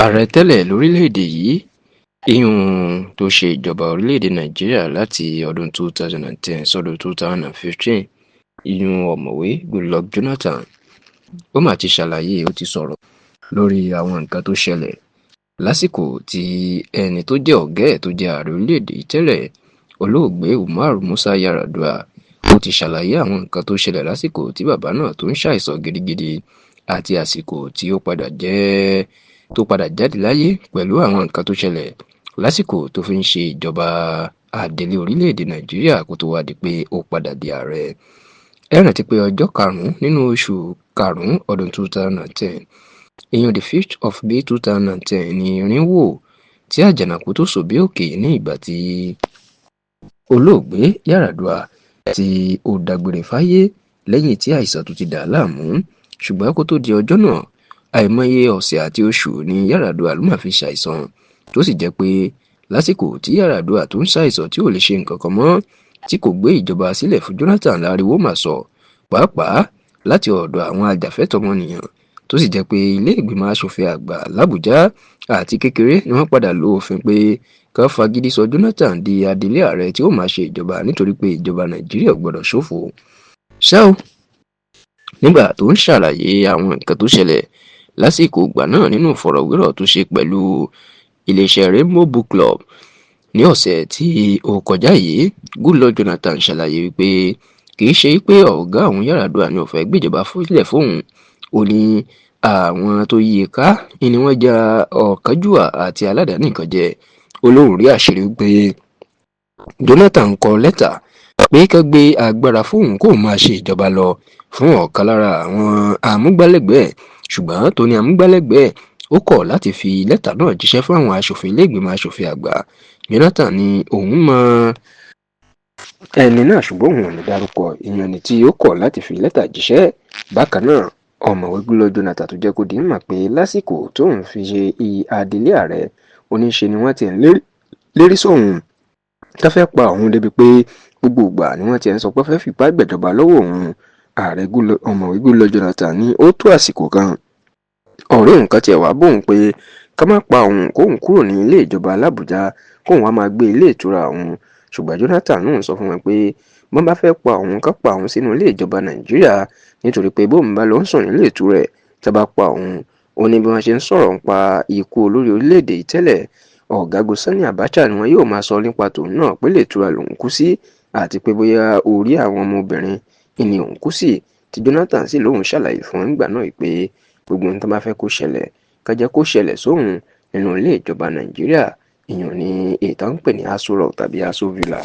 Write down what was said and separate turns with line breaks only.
Ààrẹ tẹ́lẹ̀ lórílẹ̀‐èdè yìí, ìyún tó ṣe ìjọba orílẹ̀‐èdè Nàìjíríà láti ọdún 2010 sọ́dún 2015, ìyún Ọ̀mọ̀wé Goodluck Jonathan, ó mà ti ṣàlàyé, ó ti sọ̀rọ̀ lórí àwọn nǹkan tó ṣẹlẹ̀ lásìkò tí ẹni tó jẹ́ ọ̀gá ẹ̀ tó jẹ́ ààrẹ orílẹ̀‐èdè yìí tẹ́lẹ̀, Olóògbé Umaru Musa Yar'Adua. Ó ti ṣàlàyé àwọn nǹkan tó ṣẹlẹ̀ lásìkò tí bàbá náà tó ń ṣàìsàn gidigidi àti àsìkò tí ó padà jẹ́ tó padà jáde láyé, pẹ̀lú àwọn nǹkan tó ṣẹlẹ̀ lásìkò tó fi ń ṣe ìjọba adelé orílẹ̀-èdè Nàìjíríà kó tó wá di pé ó padà di ààrẹ. Ẹ rántí pé ọjọ́ 5 nínú oṣù 5 ọdún 2010, ìyún the 5th of May 2010, ní irin wò tí àjànàkú tó sọ bí òkè ní ìgbà tí olóògbé Yar'Adua tí ó dágbére fáyé lẹ́yìn tí àìsàn tó ti dà á láàmú. Ṣùgbọ́n kó tó di ọjọ́ náà, àìmọye ọ̀sẹ̀ àti oṣù ni Yar'Adua ló máa fi ṣàìsàn, tó sì jẹ́ pé lásìkò tí Yar'Adua tó ń ṣàìsàn tí ò lè ṣe nǹkan kan mọ́, tí kò gbé ìjọba sílẹ̀ fún Jonathan, láriwo mà sọ, pàápàá láti ọ̀dọ̀ àwọn ajàfẹ́tọ̀ọ́-ọmọnìyàn, tó sì jẹ́ pé ilé ìgbìmọ̀ asòfin àgbà làbújá àti kékeré ni wọ́n padà lo òfin pé kán fagídí sọ Jonathan di adelé ààrẹ tí ó máa ṣe ìjọba, nítorí pé ìjọba Nàìjíríà ò gbọdọ̀ ṣòfò. Ṣá o, nígbà tó ń ṣàlàyé àwọn nǹkan tó ṣẹlẹ̀ lásìkò ìgbà náà nínú ìfọ̀rọ̀wérọ̀ tó ṣe pẹ̀lú iléeṣẹ́ Rainbow Book Club ní ọ̀sẹ̀ tí ó kọjá yìí, Goodluck Jonathan ṣàlàyé wípé kì í ṣe pé ọ̀gá òun Yar'Adua ni ò fẹ́ gbéjọba sílẹ̀ fóun. Ó ní àwọn tó yí i ká ni wọ́n ja ọ̀kánjúà àti aládàánìkànjẹ. Ó lóun rí àṣírí wípé Jonathan kọ lẹ́tà pé kán gbé agbára fóun kóun máa ṣe ìjọba lọ fún ọ̀kan lára àwọn amúgbálẹ́gbẹ̀ẹ́, ṣùgbọ́n tó ní amúgbálẹ́gbẹ̀ẹ́ ó kọ̀ láti fi lẹ́tà náà jíṣẹ́ fún àwọn aṣòfin ilé ìgbìmọ̀ asòfin àgbà. Jonathan ní òun mọ ẹni náà, ṣùgbọ́n òun ò ní dárúkọ ìyẹn ẹni tí ó kọ̀ láti fi lẹ́tà jíṣẹ́. Bákan náà, Ọ̀mọ̀wé Goodluck Jonathan tó jẹ́ kó di mímọ̀ pé lásìkò tóun fi ṣe adelé ààrẹ, oníṣe ni wọ́n ti ń lérí sóun tó fẹ́ pa òun, débi pé gbogbo ìgbà ni wọ́n ti ń sọ pé fẹ́ fipá gbẹ̀jọba lọ́wọ́ òun. Ààrẹ Ọ̀mọ̀wé Goodluck Jonathan ní ó tó àsìkò kan, ọ̀rẹ́ òun kan tiẹ̀ wá bóun pé ká má pa òun, kóun kúrò ní ilé ìjọba làbújá, kóun wá máa gbé ilé ìtura òun. Ṣùgbọ́n Jonathan náà sọ fún wọn pé bọ́n bá fẹ́ pa òun, ká pa òun sínú ilé ìjọba Nàìjíríà, nítorí pé bóun bá lọ ń sùn nílé ìtura ẹ̀, tá bá pa òun, ó ní bí wọ́n ṣe ń sọ̀rọ̀ nípa ikú olórí orílẹ̀-èdè yìí tẹ́lẹ̀, Ọ̀gágun Sani Abacha, ni wọn yóò máa sọ nípa tòun náà pé ilé ìtura lòun kú sí, àti pé bóyá orí àwọn ọmọbìnrin ni òun kú sí. Tí Jonathan sì lóun ṣàlàyé fún wọn nígbà náà pé gbogbo ohun tó bá fẹ́ kó ṣẹlẹ̀, ká jẹ́ kó ṣẹlẹ̀ sóun nínú ilé ìjọba Nàìjíríà, ìyẹn ní èyí tó ń pè ní Aso Rock tàbí Aso Villa.